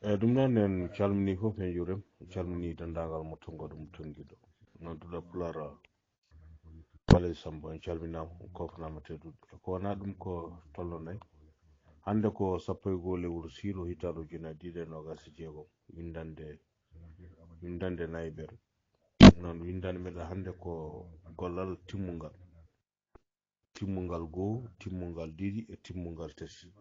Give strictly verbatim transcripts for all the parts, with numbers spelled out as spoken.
Eyyi, ɗum noon en calminii fof, en njuuriima, en calminii denndaangal mo tonnguɗo mo tonngiiɗo. Noon duɗa Pulaar, Bale Sammba, en calminaama, on koofnaama teddude. E ko wonaa ɗum ko tolno nayi. Hannde ko sappo e goo lewru siilo hitaande ujunere ɗiɗi e noogaas e jeegom, winndannde, winndannde nayi ɓere. Noon winndannde meɗen hannde ko gollal timmungal. Timmungal goo, timmungal ɗiɗi e timmungal tati.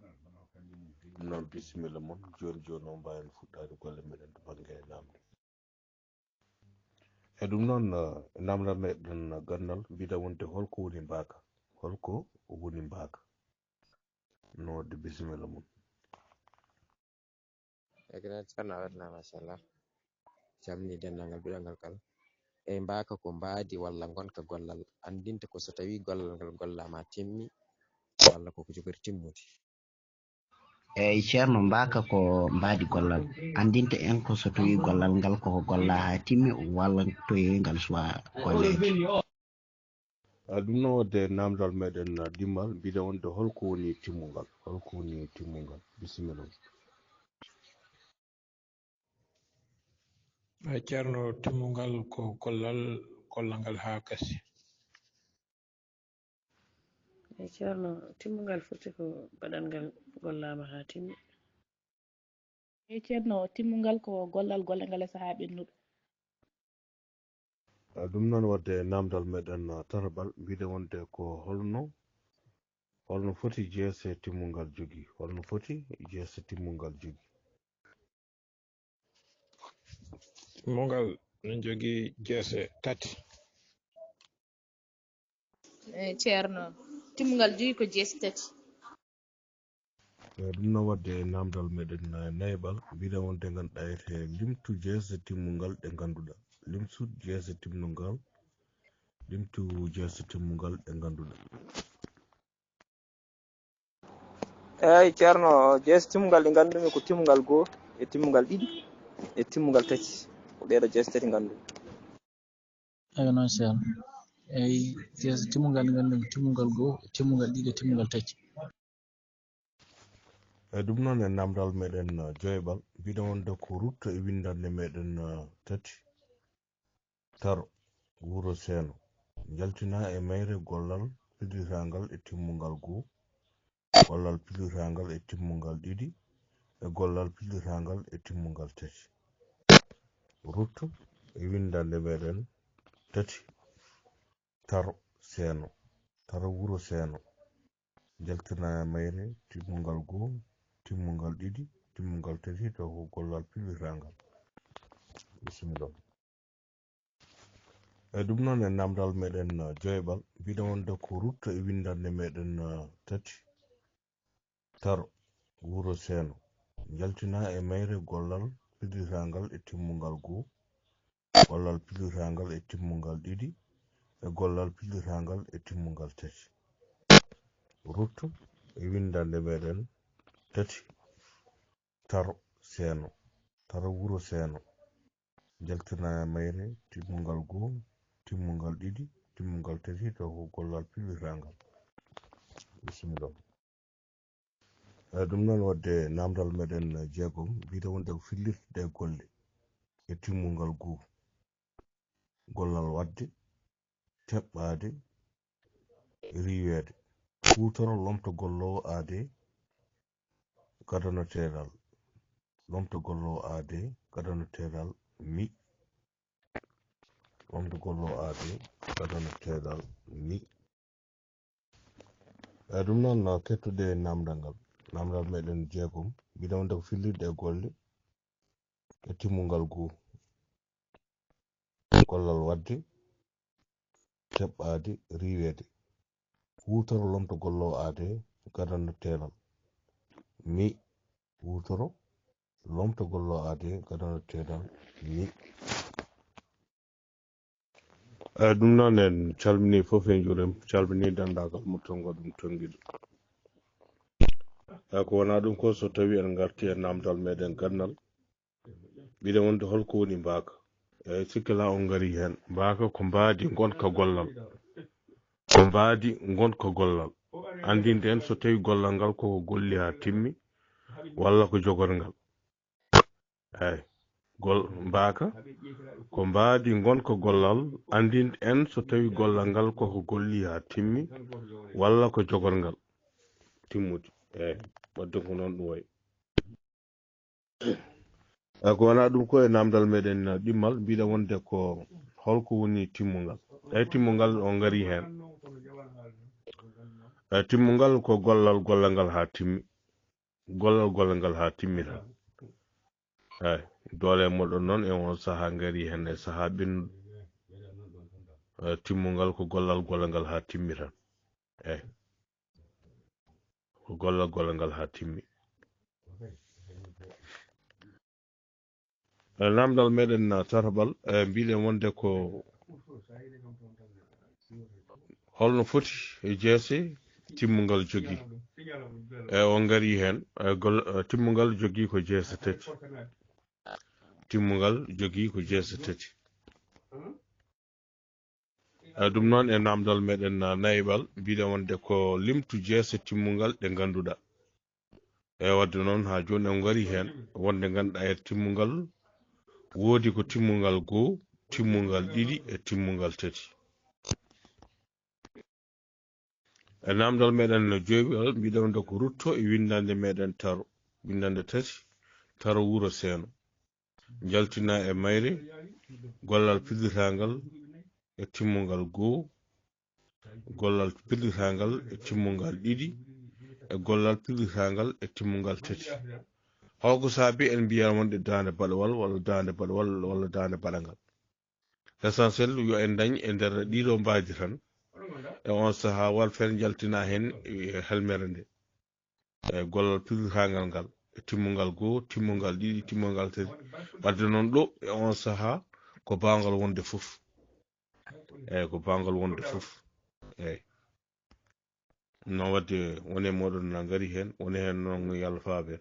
Ɗum noon bisimilla mon, jooni jooni on mbaawen fuɗɗaade golle meɗen to bannge naamnde. E ɗum noon, eh, naamndal meɗen gandal, mbiɗa wonde holko woni mbaaka? Holko woni mbaaka? No waɗde bisimilla mon. Ekene Ceerno a weltanaama machallah. Calmini denndaangal duɗal ngal kala. Eyi, mbaaka ko mbaadi walla ngonka gollal, anndinta ko so tawii gollal ngal gollaama timmi, walla ko ko jogori timmude. Eyi, Ceerno, mbaaka ko mbaadi gollal, anndinta en ko so tawii gollal ngal koko gollaa haa timmi, walla toye ngal suwaa golleede. A, ɗum noon waɗde naamndal meɗen, a, dimmal, mbiɗa wonde holko woni timmungal? Holko woni timmungal? Bisimilla. Eyi, Ceerno, timmungal ko gollal, gollal ngal haa gasi. Eyi, Ceerno, timmungal foti ko baɗal ngal gollaama haa timmi. Eyi, Ceerno, timmungal ko gollal golle ngal e sahaa ɓennuɗo. A, ɗum noon waɗde naamndal meɗen, a, tataɓal, mbiɗa wonde ko holno, holno foti jeese timmungal jogii? Holno foti jeese timmungal jogii? Timmungal no jogii jeese tati. Eyi, Ceerno, timmungal jogii ko jeese tati. Eyi, ɗum noon waɗde e naamndal meɗen, eh, nayaɓal, mbiɗa wonde ngannduɗaa ete limtu jeese timmungal ɗe ngannduɗaa. Limtu jeese timmungal, limtu jeese timmungal ɗe ngannduɗaa. Eyi, Ceerno, jeese timmungal ɗe nganndumi ko timmungal goo, e timmungal ɗiɗi, e timmungal tati. Ko ɗee ɗoo jeese tati nganndumi. Eyi, noon, Ceerno. Eyi, jeese timmungal ɗe nganndumi ko timmungal goo, e timmungal ɗiɗi, e timmungal tati. Eyi, ɗum noon e naamndal meɗen, uh, joyaɓal, mbiɗa wonde ko rutto e winndannde meɗen, uh, tati. Taro, wuro seeno. Njaltinaa e mayre gollal fillitaangal e timmungal goo, gollal fillitaangal e timmungal ɗiɗi, e gollal fillitaangal e timmungal tati. Rutto e winndannde meɗen tati. Taro, seeno. Taro, wuro seeno. Njaltinaa e mayre timmungal goo, timmungal ɗiɗi, timmungal tati, taw ko gollal fillitaangal. Bisimilla. Eyi, ɗum noon e naamndal meɗen, uh, joyaɓal, mbiɗa wonde ko rutto e winndannde meɗen, uh, tati. Taro, wuro seeno. Njaltinaa e mayre gollal fillitaangal e timmungal goo, gollal fillitaangal e timmungal ɗiɗi, e gollal fillitaangal e timmungal tati. Rutto e winndannde meɗen tati. Taro, seeno. Taro, wuro seeno. Njaltinaa e mayre timmungal goo, timmungal ɗiɗi, timmungal tati, taw ko gollal fillitaangal. Bisimilla. Eyi, ɗum noon waɗde naamndal meɗen jeegom, mbiɗa wonde ko fillirde ɗee golle e timmungal goo. Gollal waɗde, teɓɓaade, riiweede. Huutoro lomto golloowo aadee, gadano teelal. Lomto golloowo aadee, gadano teelal, mi. Lomto golloowo aadee, gadano teelal, mi. Eyi, ɗum noon, no kettude e naamndal ngal. Naamndal meɗen jeegom, mbiɗa wonde ko fillirde e golle e timmungal goo. Gollal waɗde, teɓɓaade, riiweede. Huutoro lomto golloowo aadee, gadano teelal. Mi. Huutoro lomto golloowo aadee, gadano teelal. Mi. Eyi, ɗum noon en calminii fof, en njuuriima, calminii denndaangal mo tonnguɗo mo tonngiiɗo. Eyi, ko wonaa ɗum ko so tawii en ngartii e naamndal meɗen gandal, mbiɗa wonde holko woni mbaaka? Eyi, sikki alaa on ngarii heen. Mbaaka ko mbaadi ngonka gollal. Ko mbaadi ngonka gollal. Anndinde en so tawii gollal ngal koko golli haa timmi, walla ko jogori ngal. Eyi, gol mbaaka ko mbaadi ngonka gollal, anndin en so tawi gollal ngal koko golli haa timmi, walla ko jogorngal timmude. Eyi, wadde ko noon ɗum wayi. Eyi, ko wonaa ɗum ko e naamndal meɗen ɗimmal, mbiɗen wonde ko holko woni timmungal? Eyi, timmungal o ngari heen. Eyi, timmungal ko gollal gollal ngal haa timmi. Gollal gollal ngal haa timmita. Eyi, doole moɗon noon e on sahaa ngari heen e sahaa ɓennuɗo. Eyi, timmungal ko gollal gollal ngal haa timmita. Eyi. Ko gollal gollal ngal haa timmi. E naamndal meɗen, uh, tataɓal, e mbiɗen wonde ko holno foti e jeese timmungal jogii? E o ngari heen, e gol-, e timmungal jogii ko jeese tati. Timmungal jogii ko jeese tati. E ɗum noon e naamndal meɗen, uh, nayiɓal, mbiɗen wonde ko limtu jeese timmungal ɗe ngannduɗaa. E wadde noon haa jooni en ngari heen wonde ngannduɗaa e timmungal woodi ko timmungal goo, timmungal ɗiɗi e timmungal tati. E naamndal meɗen no joyɓal mbiɗen wonde ko rutto e winndannde meɗen taro, winndannde tati, taro wuro seeno. Njaltina e mayre gollal pillitaangal e timmungal goo, gollal pillitaangal e timmungal ɗiɗi, e gollal pillitaangal e timmungal tati. Holko saabi en mbiya wonde daande baɗowal walla daande baɗowal walla daande baɗangal? L'essentiel yo en dañ e nder ɗiɗo mbaadi tan. E on sahaa wal fen njaltina heen e helmere nde. E gollal pillitaangal ngal, e timmungal goo, timmungal ɗiɗi, timmungal tati. Wadde noon ɗo e on sahaa ko baawngal wonde fof. Eyi, ko baawngal wonde fof. Eyi. Noon wadde wone moɗon na ngari heen, wone heen noon yalfaaɓe.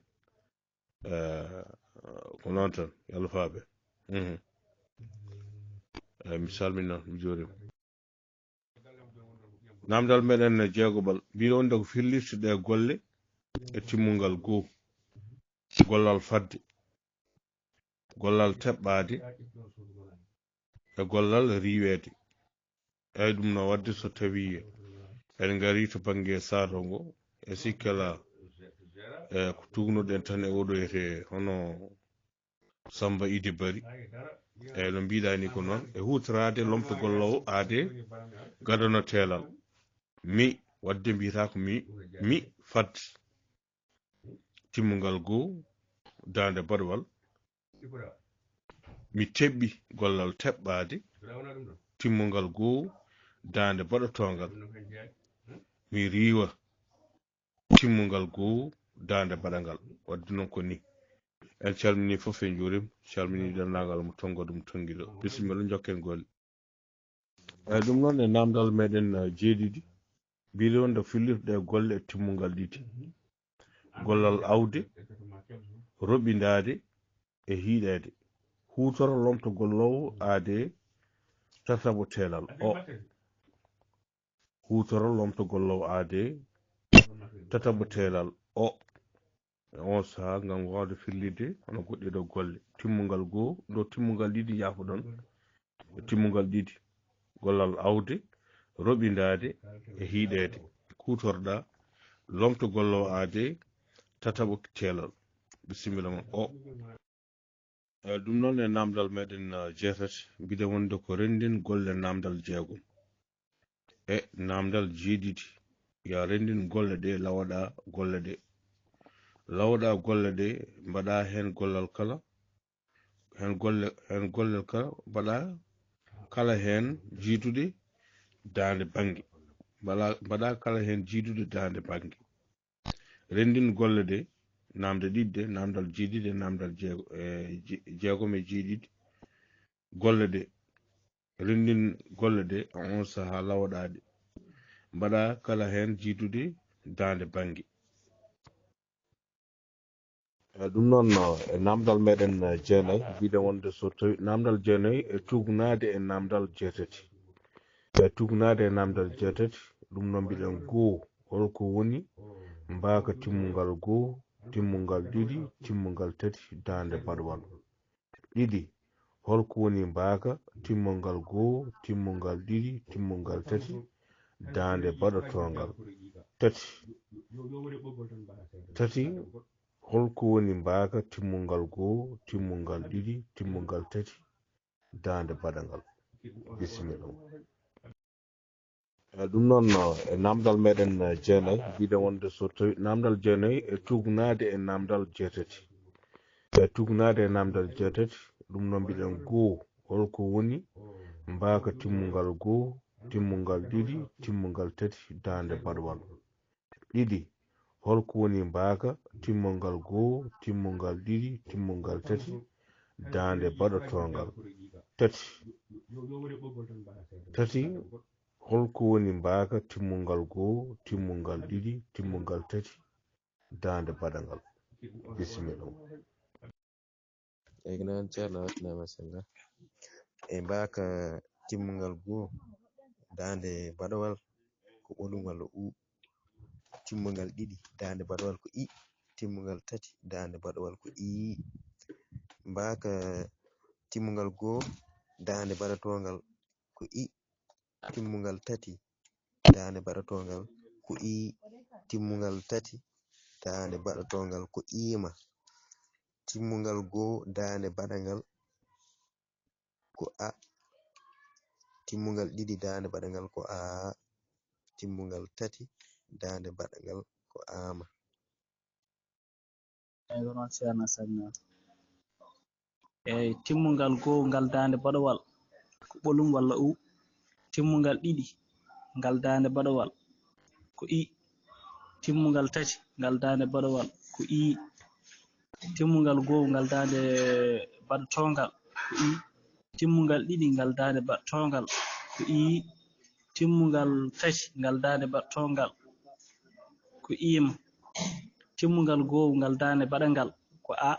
Eh, ko noon tan, yalfaaɓe. Mhm. Eh, mi salmina, mi juurima. Naamndal meɗen jeegoɓal, mbiɗo wonde ko fillirte ɗe golle e timmungal goo. Gollal fadde, gollal teɓɓaade, e gollal riiweede. Eyi, ɗum no waɗde so tawii en ngarii to bannge saado ngo, e sikkela, e ko tuugnuɗen tan e oɗo etee hono Samba Idi Bari. Eyi, no mbiɗaa ni ko noon, e huutoraade lomtogol law aadee gadano teelal. Mi, waɗde mbiyataa ko mi, mi fad. Timmungal goo, daande baɗowal. Mi teɓɓi gollal teɓɓaade. Timmungal goo, daande baɗotoongal. Mi riiwa. Timmungal goo, daande baɗangal. Waɗde noon ko ni. En calminii fof, en njuuriima. Calminii denndaangal mo tonngo ɗum tonngiɗo. Bisimilla, njokken golle. Eyi, ɗum noon e naamndal meɗen, eh, jeeɗiɗi, mbiɗo wonde fillirde golle e timmungal ɗiɗi. Gollal awde, roɓindaade e hiiɗeede. Huutoro lomtogol law aadee tataɓo teelal. O. Huutoro lomtogol law aadee tataɓo teelal. O. E on sahaa ngam waawde fillitde hono goɗɗe ɗo golle. Timmungal goo, ɗo timmungal ɗiɗi, yaafoɗon. Timmungal ɗiɗi, gollal awde, roɓindaade e hiiɗeede. Kuutorɗaa lomtogol law aadee tataɓo teelal. Bisimilla ma. O. Eh, ɗum noon e naamndal meɗen, eh, jeetati, mbiɗen wonde ko renndin golle naamndal jeegom. E naamndal jeeɗiɗi, yo a renndin golle ɗe lawaɗaa golle ɗe. Lawaɗaa golle ɗe, mbaɗaa heen gollal kala, heen golle, heen gollal kala, mbaɗaa kala heen jiidude daande bannge. Mbaɗaa, mbaɗaa kala heen jiidude daande bannge. Renndin golle ɗe, naamnde ɗiɗi ɗe, naamndal jeeɗiɗi e naamndal jeego-, e je-, jeegom e jeeɗiɗi. Golle ɗe, renndin golle ɗe, on sahaa lawaɗaa ɗe. Mbaɗaa kala heen jiidude daande bannge. E ɗum noon, e naamndal meɗen, e, jeenayi, mbiɗen wonde so tawi naamndal jeenayi e tuugnaade e naamndal jeetati. E tuugnaade e naamndal jeetati, ɗum noon mbiɗen goo, holko woni mbaaka timmungal goo, timmungal ɗiɗi, timmungal tati, daande baɗowal. Ɗiɗi, holko woni mbaaka timmungal goo, timmungal ɗiɗi, timmungal tati, daande baɗotoongal tati? Tati, holko woni mbaaka timmungal goo, timmungal ɗiɗi, timmungal tati, daande baɗangal? Bisimilla. E ɗum noon, e naamndal meɗen, eh, jeenayi, mbiɗen wonde so tawi naamndal jeenayi e tuugnaade e naamndal jeetati. E tuugnaade e naamndal jeetati, ɗum noon mbiɗen goo, holko woni mbaaka timmungal goo, timmungal ɗiɗi, timmungal tati, daande baɗowal? Ɗiɗi, holko woni mbaaka timmungal goo, timmungal ɗiɗi, timmungal tati, daande baɗotoongal tati? Tati, holko woni mbaaka timmungal goo, timmungal ɗiɗi, timmungal tati, daande baɗangal? Bisimilla. Eyi, noon Ceerno, weltanaama senngo. E mbaaka timmungal goo, daande baɗowal ko ɓolum walla u. Timmungal ɗiɗi, daande baɗowal ko i. Timmungal tati, daande baɗowal ko ii. Mbaaka timmungal goo, daande baɗotoongal ko i. Timmungal tati, daande baɗotoongal ko ii. Timmungal tati, daande baɗotoongal ko iima. Timmungal goo, daande baɗangal ko a. Timmungal ɗiɗi, daande baɗangal ko aa. Timmungal tati, daande baɗangal ko aama. Eyi, ko noon Ceerno Sagnol. Eyi, timmungal goo, ngal daande baɗowal ko ɓolum walla u. Timmungal ɗiɗi, ngal daande baɗowal ko i. Timmungal tati, ngal daande baɗowal ko ii. Timmungal goo, ngal daande baɗotoongal ko i. Timmungal ɗiɗi, ngal daande baɗotoongal ko ii. Timmungal tati, ngal daande baɗotoongal ko iima. Timmungal goo, ngal daande baɗangal ko a.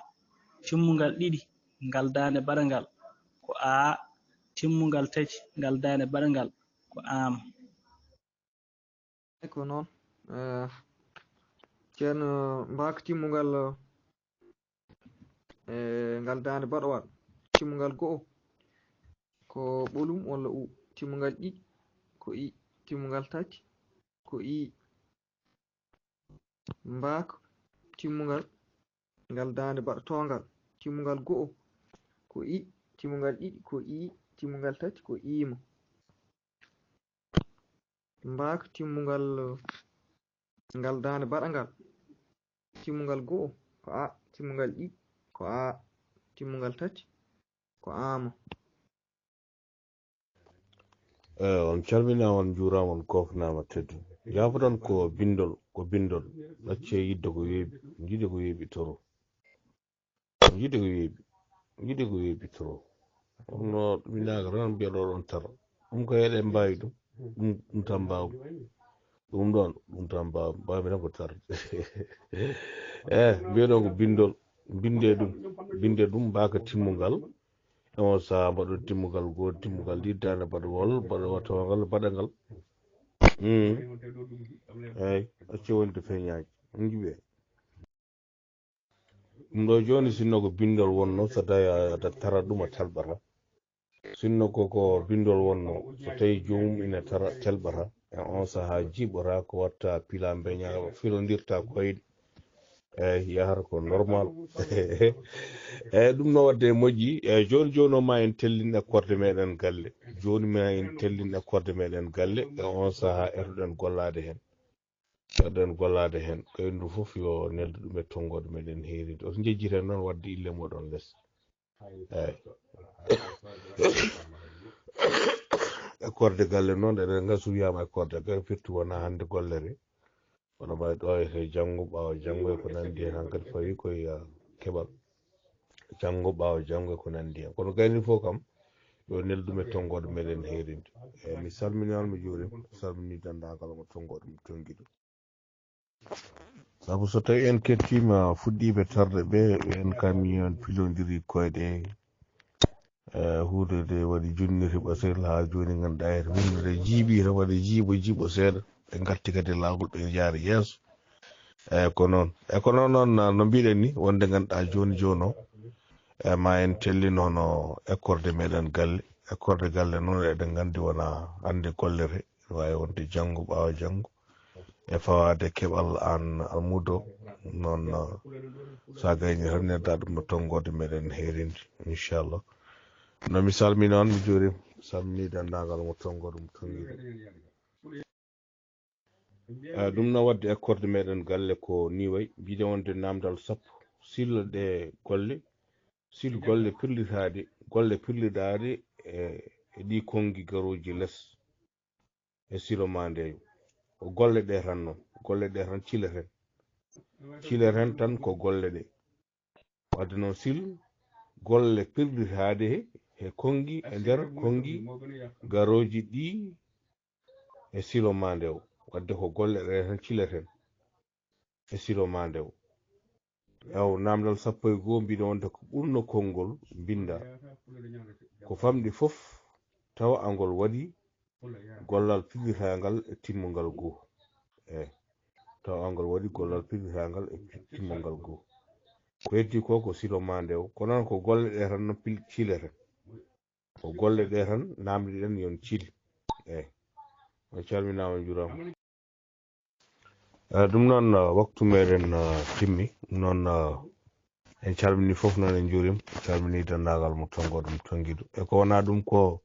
Timmungal ɗiɗi, ngal daande baɗangal ko aa. Timmungal tati, ngal daande baɗangal ko aama. Eyi, ko noon. Eh, Ceerno, mbaaka timmungal, eh, ngal daande baɗowal. Timmungal goo ko ɓolum walla u. Timmungal ɗiɗi ko i. Timmungal tati ko ii. Mbaaka timmungal ngal daande baɗotoongal. Timmungal goo ko i. Timmungal ɗiɗi ko ii. Timmungal tati ko iima. Mbaaka timmungal ngal daande baɗangal. Timmungal goo ko a. Timmungal ɗiɗi ko aa. Timmungal tati ko aama. Eh, on calminaama, on njuuraama, on koofnaama teddu. Yaafoɗon ko binndol, ko binndol. Ɗaccee yiɗde ko weeɓi, njiɗee ko weeɓi toro. Njiɗee ko weeɓi, njiɗee ko weeɓi toro. Kono ɗum inaaka tan mbiyaɗo ɗon tara. Ɗum ko eɗen mbaawi ɗum. Ɗum, ɗum tan mbaaw. Ɗum ɗon, ɗum tan mbaaw. Mbaawmi tan ko tar. Eh, mbiyaɗon ko binndol. Binndee ɗum. Binndee ɗum mbaaka timmungal. E on sahaa mbaɗon timmungal goo, timmungal ɗiɗi, daande baɗowal, baɗotoongal, baɗangal. Hmm. Eyi, accee wonde feeñaaji. On njiɓee. Ɗum ɗo jooni, sinno ko binndol wonno, so tawi aɗa tara ɗum, a talɓata. Sinno ko, ko binndol wonno, so tawi joomum ina tara, telɓata, e on sahaa jiiɓata ko watta pila mbeña, filondirta koyɗe. Eyi, yahata ko normal. Eyi, ɗum no waɗde moƴƴi. Eyi, jooni, jooni o ma en tellin e koorɗe meɗen galle. Jooni ma en tellin e koorɗe meɗen galle. E on sahaa etoɗen gollaade heen. Etoɗen gollaade heen. Ko ɗum fof yo neldu ɗum e tonngooɗe meɗen heerinde. Oto njejjiten noon waɗde ille moɗon les. Eyi. E koorɗe galle noon, eɗen ngasoo wiyaama e koorɗe galle, firti wonaa hannde gollere. Kono ɓay ɗo e janngo, ɓaawo janngo e ko nanndi heen, hankadi fawi koye, ah, keɓal. Janngo, ɓaawo janngo e ko nanndi heen. Kono gayni fof kam, yo nel ɗum e tonngooɗe meɗen heerinde. Eyi, mi salminii on, mi juuriima, mi salminii denndaangal mo tonngooɗe, mi tonngi ɗum. Sabu so tawi en kettiima fuɗɗiiɓe tarde ɓe, en kam mi on pilondiri koyɗe. Eh, huunde nde waɗi junni riɓa sel haa jooni, ngannduɗaa, en hunnude jiiɓi, ene waɗi jiiɓo, jiiɓo seeɗa. Ɓe ngarti kadi laawol, ɓe njaari yeeso. Eh, ko noon. E ko noon, noon, no mbiɗen ni, wonde ngannduɗaa jooni, jooni o, E ma en tellino hono ekkorde meɗen galle. Ekkorde galle noon eɗen nganndi wona hannde gollete, ene waawi wonde janngo, ɓaawo janngo, e fawaade keɓal aan almuudo. Noon, uh, so a gayni tan, nedda ɗum no tonngode meɗen heerindi, inchallah. No mi salmini on, mi juurima, salmini denndaangal mo tonngoɗo mo tonngiɗo. Eh, ɗum no waɗde ekkorde meɗen galle ko ni way, mbiɗen wonde namdal sappo, silo ɗe golle, silo golle pirlitaade, golle pirlitaaɗe e, e ɗi konngi garooji les e silo ma ndeyo. Ko golle ɗe tan noon, golle ɗe tan cileten. Cileten tan ko golle ɗe. Wadde noon, sil golle pirlitaaɗe he, he konngi, e nder konngi garooji ɗi e silo ma ndew. Wadde ko golle ɗe tan cileten e silo ma ndew. Ew, namdal sappo e goo, mbiɗo wonde ko ɓurno konngol mbinnda, ko famɗi fof, tawa angol waɗi gollal pirlitaangal e timmungal goo. E tawa angol waɗi gollal pirlitaangal e timmungal goo. Ko heddi ko, ko silo ma ndew. Ko noon ko golle ɗe tan no pil-, cileten. Ko golle ɗe tan namdiɗen yon cil. E on calminaama, on njuuraama. Eh, ɗum noon, eh, waktu meɗen, eh, timmi. Ɗum noon, eh, en calmini fof noon, en njuurima, calmini denndaangal mo tonngoɗo mo tonngiɗo. E ko wona ɗum ko,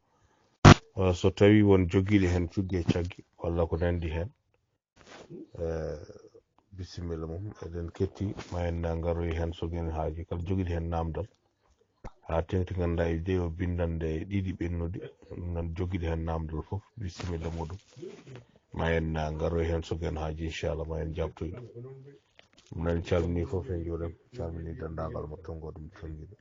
eh, so tawi won jogiiɗo heen cugge e cagge walla ko nanndi heen, eh, bisimilla mum, eɗen ketti, ma en na ngaroy heen so genen haaji kala jogiiɗo heen namdal. Haa teŋti ngannduɗaa e jeyo binndannde ɗiɗi ɓennuɗi, ɗum noon jogiiɗo heen namdal fof, bisimilla muɗum. Ma en, ah, ngaroy heen so genen haaji, inchallah, ma en jaabtoy ɗum. Ɗum noon calmini fof, en njuurima, calmini denndaangal mo tonngoɗo mo tonngiɗo.